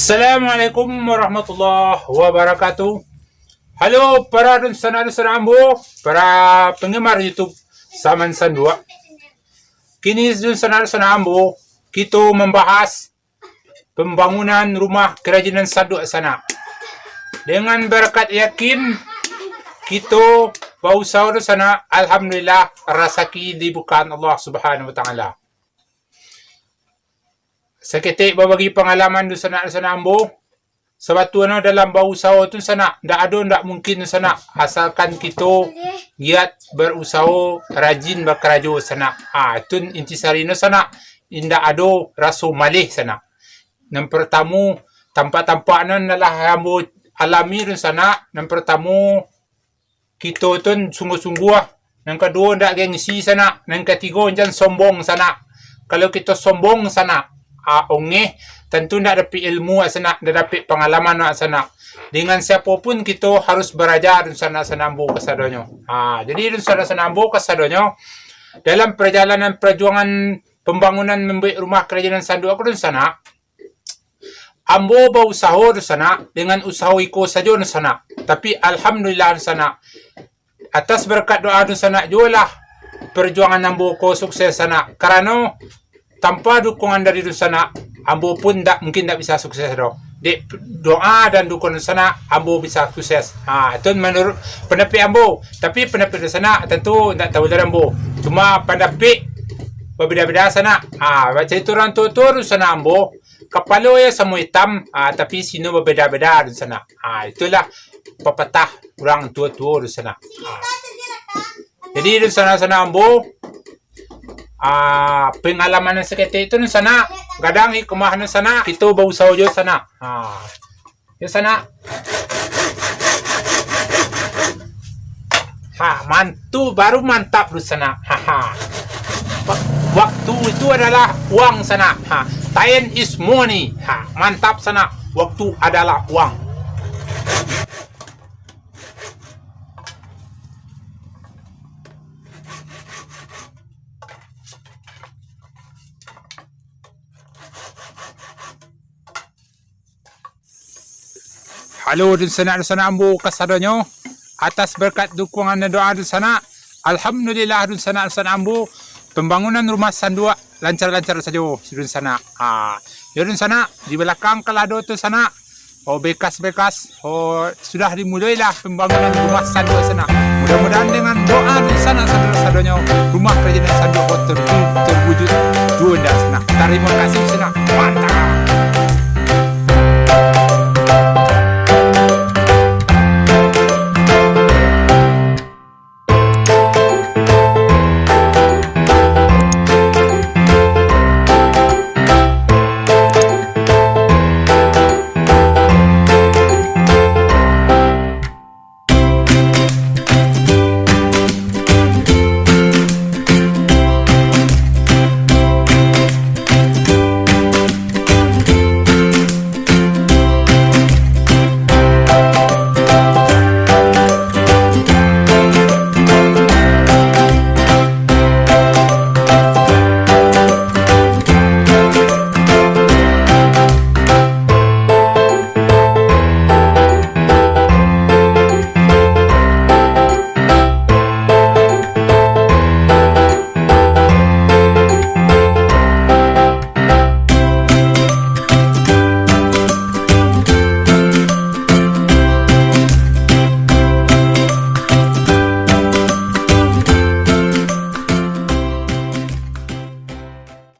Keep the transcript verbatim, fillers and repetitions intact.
Assalamualaikum warahmatullahi wabarakatuh. Halo para dunsanak-dunsanak ambo, para penggemar YouTube Saman Sanduak. Kini dunsanak-dunsanak ambo, kito mambahas pambangunan rumah karajinan sanduak sanak. Dengan barakat yakin, kito bausaho dunsanak, alhamdulillah, rasaki dibukaan Allah Subhanahu wa Ta'ala. Saketek babagi pangalaman dunsanak-dunsanak ambo. Sabatuanyo dalam bausaho tu sanak, ndak ado ndak mungkin sanak, asalkan kito giat barusaho, rajin bakarajo sanak. Ha, tu intisarino sanak, indak ado raso maleh sanak. Nan partamo, tampak-tampak nan lah ambo alami tu sanak, nan partamo, kito tu sungguah-sungguah. Nan kaduo, ndak gengsi sanak. Nan katigo, jan sombong sanak. Kalau kito sombong sanak, ah, ongeh, tantu ndak dapek ilmu sanak, ndak dapek pangalaman sanak. Dengan siapo pun kito harus baraja dunsanak-sanak ambo kasadonyo. Ha, jadi dunsanak-sanak ambo kasadonyo, dalam parjalanan parjuangan pambangunan mambuek rumah karajinan sanduak ko dunsanak, ambo bausaho dunsanak, dengan usaho iko sajo dunsanak. Tapi alhamdulillah dunsanak, atas barakat doa dunsanak juo lah parjuangan ambo ko sukses sanak. Karano tanpa dukungan dari dunsanak, ambo pun ndak mungkin ndak bisa sukses doh. Dek doa dan dukungan dunsanak, ambo bisa sukses. Ha, itu menurut pandapek ambo. Tapi pandapek dunsanak tantu ndak tahu dari ambo. Cuma pandapek babeda-beda sanak. Ha, bacaan itu urang tuo-tuo dunsanak ambo, kapalo iyo samo itam, ah, tapi sino babeda-beda dunsanak. Ah, itulah papatah urang tuo-tuo dunsanak. Ah. Jadi dunsanak-sanak ambo, ah, pangalaman nan saketek tu dunsanak, gadang hikmah dunsanak, kito bausaho jo sanak. Ah. Yo sanak. Ha, mantu baru mantap dunsanak. Ha, ha. Wa-, waktu itu adalah uang sanak. Ha, time is money. Ha, mantap sanak. Waktu adalah uang. Halo dunsanak-dunsanak ambo kasadonyo, atas barakat dukungan dan doa dunsanak, alhamdulillah dunsanak-dunsanak ambo, pambangunan rumah sanduak lancar-lancar sajo dunsanak. Ha, yo dunsanak, di balakang kalado tu sanak, oh, bekas-bekas, oh, sudah dimulailah pambangunan rumah sanduak sanak. Mudah-mudahan dengan doa dunsanak sadonyo, rumah karajinan sanduak ko terwu-, terwujud juo dunsanak. Tarimo kasih sanak. Mantap.